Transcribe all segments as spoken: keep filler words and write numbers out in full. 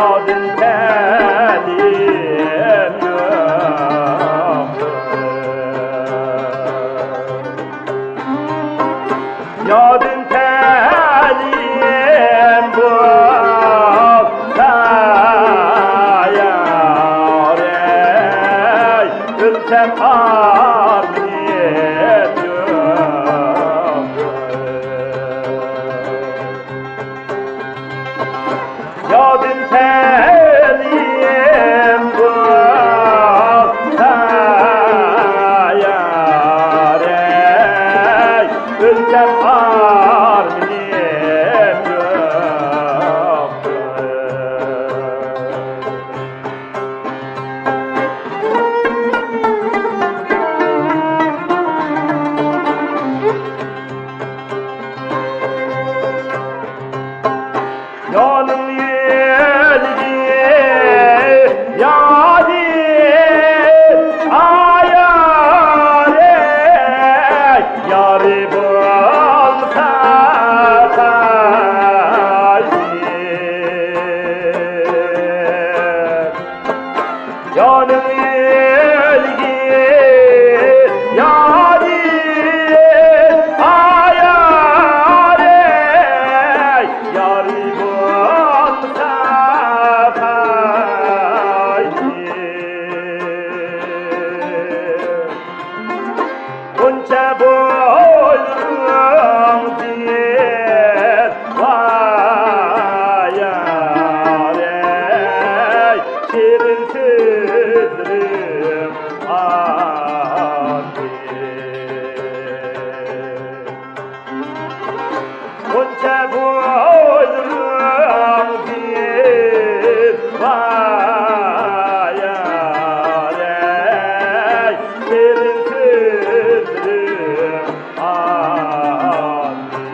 يادىن تەلىيىم يوق. يادىن تەلىيىم بولسا يارەي، ئۆلسەم ئارمىنىم يوق. يادىم تەلىيىم بولسا يارەي، ئۆلسەم ئارمىنىم يوق. يانىڭ يۆلگە يارى، ئايارى، يارى بولسا قايسى. يانىڭ يۆلگە يارى، ئايارى، يارى بولسا قايسى. بۇنچە بويلىرىڭ دىل ۋايارەي، شېرىن سۆزلىرىڭ ئاندىن. بۇنچە بويلىرىڭ دىل ۋايارەي، شېرىن سۆزلىرىڭ ئاندىن.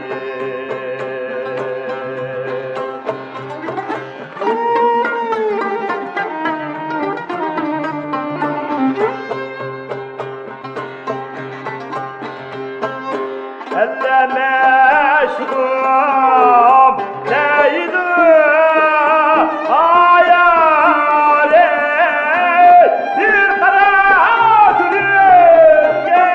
ئەللە مەشۇم دەيدۇ ئايالى، بىر قارا كۆرۈنگەن.